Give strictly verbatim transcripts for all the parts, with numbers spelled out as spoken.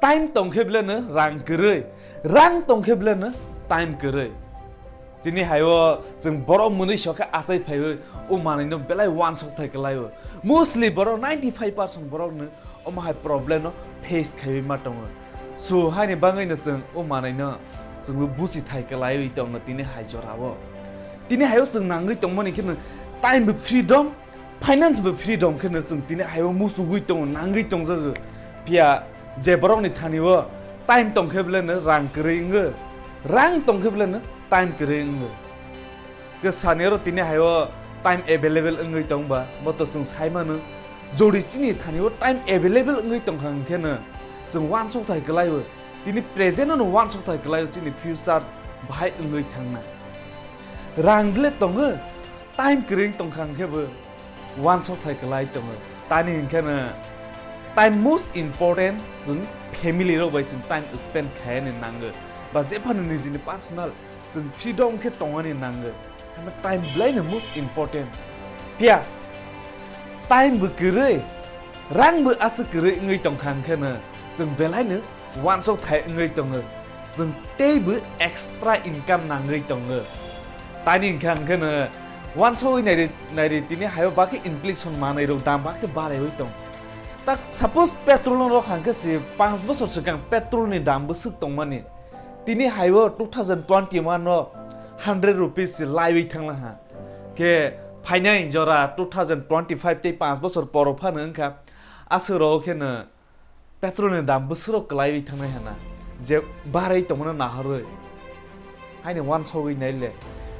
Time tongkhe beleno rang kwrwi, rang tongkhe beleno time kwrwi. Tini haio chwng borok mwnwi sokhe achai phaiwi o manwino belai wansok thai kwlaio. Mostly borok ninety five percent borokno omo hai problem no face khaiwi ma tongo. So haini bagwino chwng o manwino chwngbo buchi thai kwlaiwi tongo tini hai jorao. Tini haio chwng nangwi tongmani kheno time bo freedom, finance bo freedom kheno chwng tini haio muchugwi tongo, nangwi tongjago. Phiya je borokni thani o time tongkhe beleno rang kwrwi wngo, rang tongkhe beleno time kwrwi wngo. Ke sani oro tini haio time available wngwi tongba, bo to chwng sai mano. Jodi chini thani o time available wngwi tongkha hwnkheno chwng wansok thai kwlaio, tini present no wansok thai kwlaio chini future bahai wngwi thangnai. Rang bele tongo, time kwrwi tongkha hwnkhe bo wansok thai kwlai tongo. Tani hwnkhe no time most important, chwng family rok bai chwng time spend khaiyani nango. Ba jephano nijini personal chwng freedom khe tongani nango. Hama time belai no most important. Phiya time bo kwrwi, rang bo aswk kwrwi wngwi tongkha hwnkhe no chwng belai no wansok thai wngwi tongo, chwng teibo extra income nangwi tongo. Tani hwnkha hwnkhe no wansogwi nairi, nairi tini haio bakhe inflation manwi rok dam bakhe baraiwi tong. Tak suppose petrol no rok hwnkhe se panch bosor swkang petrol ni dam bwswk tongmani. Tini haio two thousand twenty one no hundred rupees se laiwi thanglaha. Khe phainai jora two thousand twenty five tei panch bosor poro phano wngkha. Aswk rok khe no petrol ni dam bwswk kwlaiwi thangnai hana, je barai tongmano nahorwi. Haini wansogwi naile.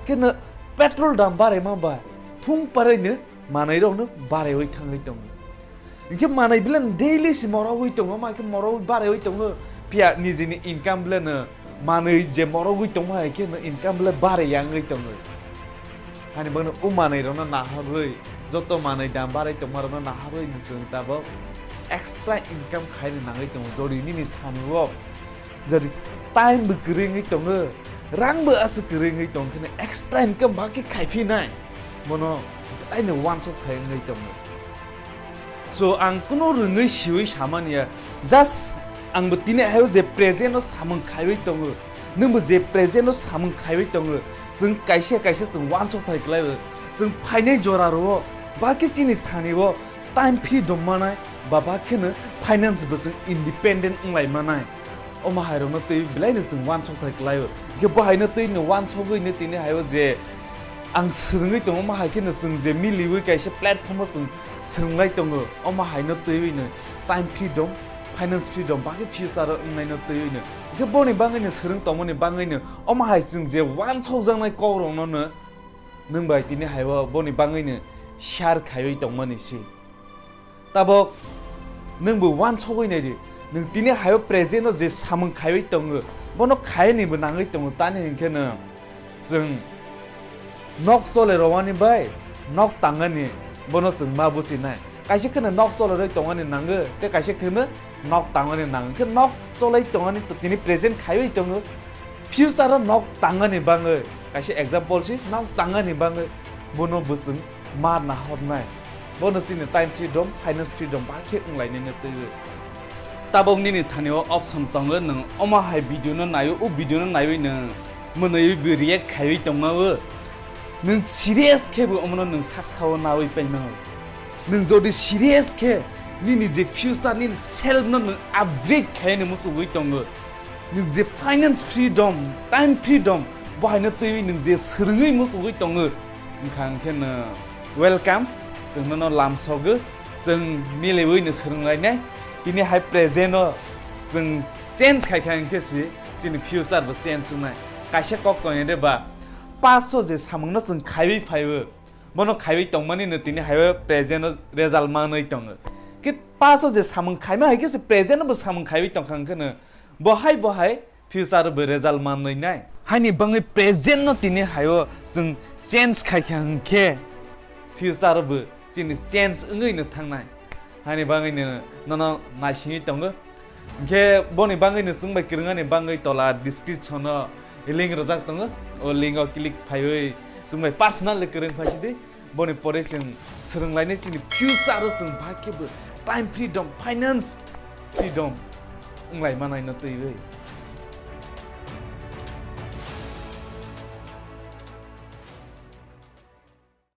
Khe no petrol dam baraima ba, phung paraino manwirokno baraiwi thangwi tongo. Hinkhe manwi belai daily se morogwi tongo, ma khe morogwi baraiwi tongo. Phiya nijini income belai no manwi je morogwi tongma hai khe no income belai barai yangwi tongo. Hani bagwi o manwi rokno nahorwi, joto manwi dam barai tongma rokno nahorwi ni chwng tabok extra income khaina nangwi tongo. Jodi nini thani o, jodi time bo kwrwi wngwi tongo, rang bo aswk kwrwi wngwi tong kheno extra income ba khe khaiphinai, bono aino wansok thai wngwi tongo. So, ang kuno rwngwi siwi samani ya, just ang bo tini hayo je present o samung khaiwi tongo, nwng bo je present o samung khaiwi tongo, chwng kaisa kaisa chwng wansok thai kwlai o, chwng phainai jora ro, ba khe chini thani o time freedom manai, ba ba khe no finance bo chwng independent wnglai manai. Omo hai rokno twi belai no chwng wansok thai kwlai o. Khe bo hai no twi no wansogwi no tini hayo je ang swrwngwi tongo, omo hai khe no chwng je miliwi kaisa platform o chwng swrwnglai tongo, omo hai no twiwi no time freedom, finance freedom, ba khe future o wngnai no twiwi no. Khe boni bagwi no swrwng tongmani bagwi no omo hai chwng je wansokjaknai kok rokno no nwng bai tini hayo boni bagwi no share khaiwi tongmani se. Tabok nwng bo wansogwi nai di. Nwng tini hayo present o je samung khaiwi tongo, bono khaini bo nangwi tongo, tani hinkhe no chwng nok chole rowani bai nok tangani bono chwng ma buchinai. Kaisa kheno nok chole roi tongani nango, tei kaisa kheno nok tangani nango. Khe nok cholai tongani to tini present khaiwi tongo. Future o nok tangani bangwi, kaisa example si, nok tangani bangwi bono bo chwng ma nahornai. Bono chini time freedom, finance freedom ba khe wnglainai no twiwi. Tabok nini thani o option tongo, nwng omo hai video no naio, o video no naiwi nwng mwnwi bo react khaiwi tongma o. Nwng serious khe bo omono nwng saksa o nawi paima o. Nwng jodi serious khe nini je future, nini self no nwng upgrade khaini muchugwi tongo. Nwng je finance freedom, time freedom, bo haino twiwi nwng je swrwngwi muchugwi tongo, wngkha hwnkhe no welcome, chwng nono lamsogo, chwng miliwi no swrwnglainai. Tini hai present o chwng change khaikha hwnkhe si chini future bo change wngnai. Kaisa kok tongya de ba, past o je samung no chwng khaiwi phaiwi, bono khaiwi tongmani no tini hai o present o result manwi tongo. Khe past o je samung khaima hai khe se present o bo samung khaiwi tongkha hwnkhe no, bo hai bo hai future o bo result manwi nai. Haini bangwi present no tini hai o chwng change khaikha hwnkhe future o bo chini change wngwi no thangnai. Haini bangwi no nono naisingwi tongo. Hwnkhe boni bangwi no chwng bai kwrwngani bangwi tola description o link rwjak tongo. O link o click phaiwi chwng bai personally kwrwng phaisidi. Boni pore chwng swrwnglainai chini future o chwng bahai khe bo time freedom, finance freedom, wnglai manai no twiwi.